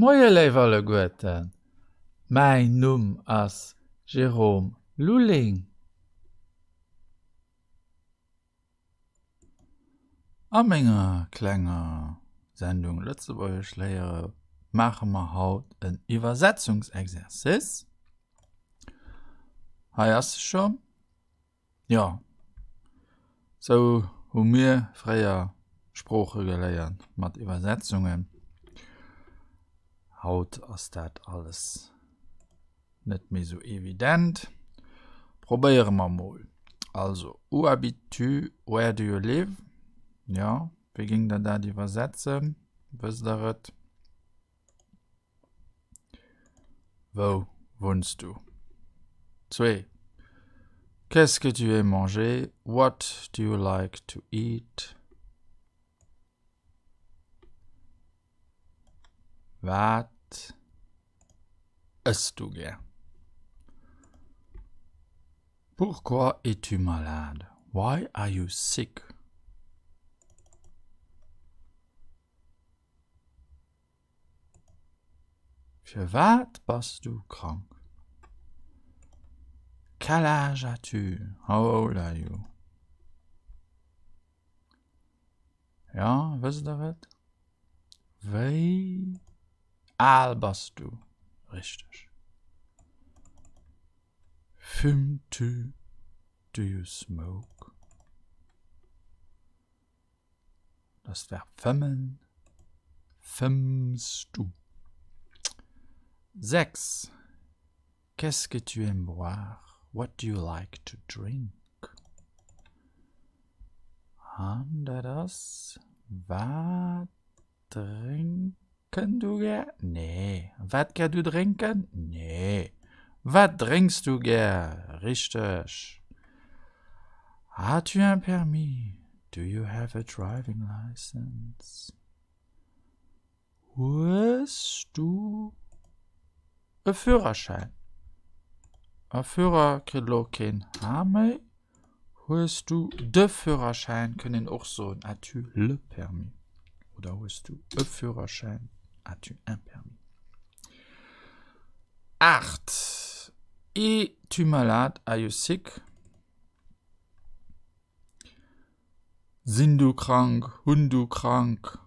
Moie léif alleguerten, mäin Numm ass Jérôme Lulling. A menger klenger Sendung Lëtzebuergesch léiere maache mer haut en Iwwersetzungsexercice. Hei ass se schonn. Jo, sou hu mir fréier Sprooche geléiert, mat Iwwersetzungen. Haut ass dat alles net méi sou evident. Probéiere mer mol. Also, Où habites-tu? Where do you live? Jo, wéi géingt der dat iwwersetzen? Wësst der et? Wou wunns du? 2, Qu'est-ce que tu aimes manger? What do you like to eat? Wat ëss du gär? Pourquoi es-tu malade? Why are you sick? Firwat bass du krank? Quel âge as-tu? How old are you? Ja, wësst der et? Wéi al bass du? Richteg. Fumes-tu? Do you smoke? Dat ass d'Verb fëmmen. Fëmms du? 6, Qu'est-ce que tu aimes boire? What do you like to drink? An dat ass, Wat drénken du gär? Nee. Wat gär du drénken? Nee. Wat drénks du gär? Richteg. As-tu un permis? Do you have a driving license? Hues du e Führerschäin? E Führer kritt elo keen H méi. Hues du de Führerschäin, kënnt een och soen, as-tu le permis? Oder hues du e Führerschäin, as-tu un permis? 8, Es-tu malade? Are you sick? Sinn du krank? Hunn du krank?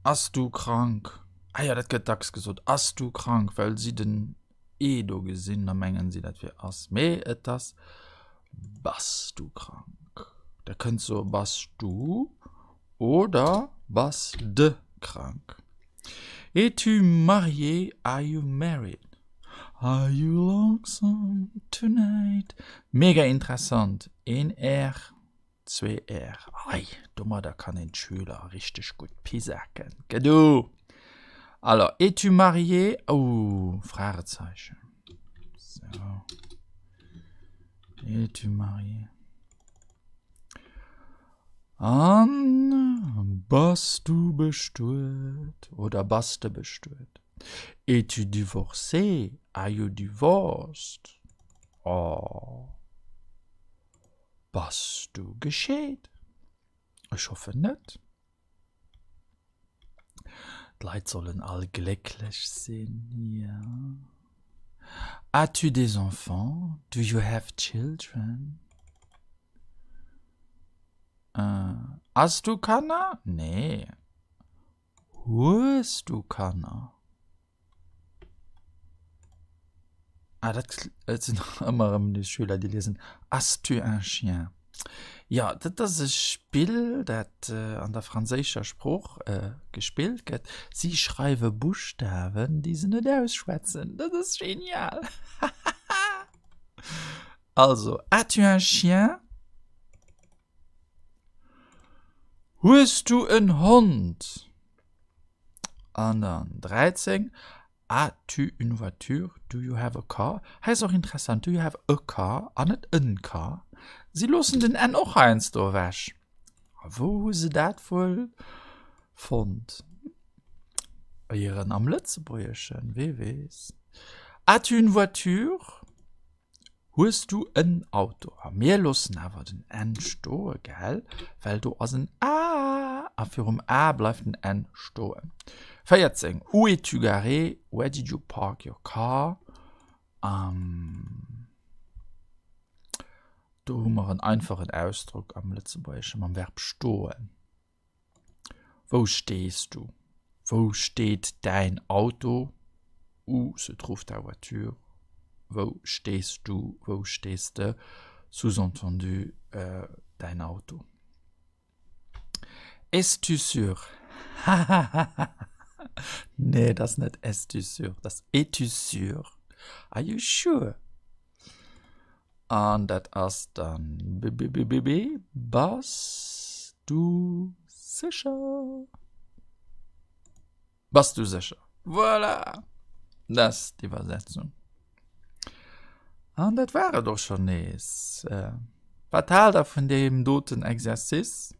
Ass du krank? Ah jo, dat gëtt dacks gesot, Ass du krank? Well si den e do gesinn, da mengen si, dat wier ass. Mee et ass Bass du krank? Der kënnt soe Bass du oder Bass de krank? Es-tu marié? Are you married? Are you lonesome tonight? Mega interessant, een R, zwee R. Ei, domadder kann een d'Schüler richteg gutt pisaken. Gedu! Alors, es-tu marié? Oh, Fragezeichen. So. Es-tu marié? An bass du bestuet oder bass de bestuet? Es-tu divorcé? Are you divorced? Oh. Bass du gescheet? Ech hoffen net. D'Leit sollen all glécklech sinn, jo. As-tu des enfants? Do you have children? Has du Kanner? Nee. Hues du Kanner? Ah, dat et sinn och ëmmer erëm déi Schüler, déi liesen As tu un chien? Jo, dat ass e Spill, dat an der franséischer Sprooch gespillt gëtt. Si schreiwe Buschtawen, déi se net ausschwätzen. Dat ass genial! Also, As-tu un chien? Hues du en Hond? An dann 13, As-tu une voiture? Do you have a car? Hei ass och interessant, do you have a car an net en car. Si loossen den n och heiansdo ewech. A wou hu se dat wuel fonnt? Éieren am Lëtzebuergeschen, wee weess. As-tu une voiture? Hues du en Auto? A mir loossen awer den N stoe, gell? Well do ass en A a virum A bleift den N stoen. 14, Où es-tu garé? Where did you park your car? Um, do hu mer en einfachen Ausdrock am Lëtzebuergesche mam Verb stoen. Wou stees du? Wou steet däin Auto? Où se trouve ta voiture? Wou stees du? Wou stees de? Sous-entendu, äh, däin Auto. Es tu sûr? Hahahaha. Nee, dat ass net es tu sûr, dat ass es-tu sûr? Are you sure? An dat ass dann b-b-b-b-b, Bass du sécher? Bass du sécher? Voilà! Dat ass d'Iwwersetzung. An dat war et och schonn nees. Wat haalt der vun deem doten Exercice?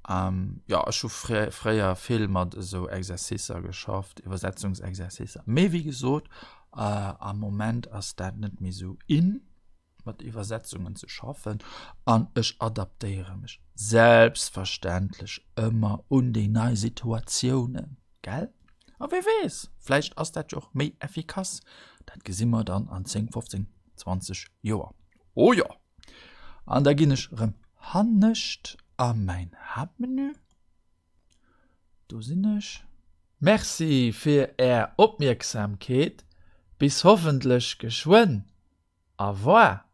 Jo, ech hu fréier vill mat esou Exercicer geschafft, Iwwersetzungsexercicer. Mee wéi gesot, am Moment ass dat net méi esou in. mat Iwwersetzungen ze schaffen an ech adaptéiere mech selbstverständlech ëmmer un déi nei Situatiounen, gell? A wie weess, vläicht ass dat jo och méi effikass. Dat gesi mer dann an 10, 15, 20 Joer. Oh jo! An da ginn ech erëm hannescht a mäin Haaptmenü. Do sinn ech. Merci fir Är Opmierksamkeet. Bis hoffentlech geschwënn. Au revoir.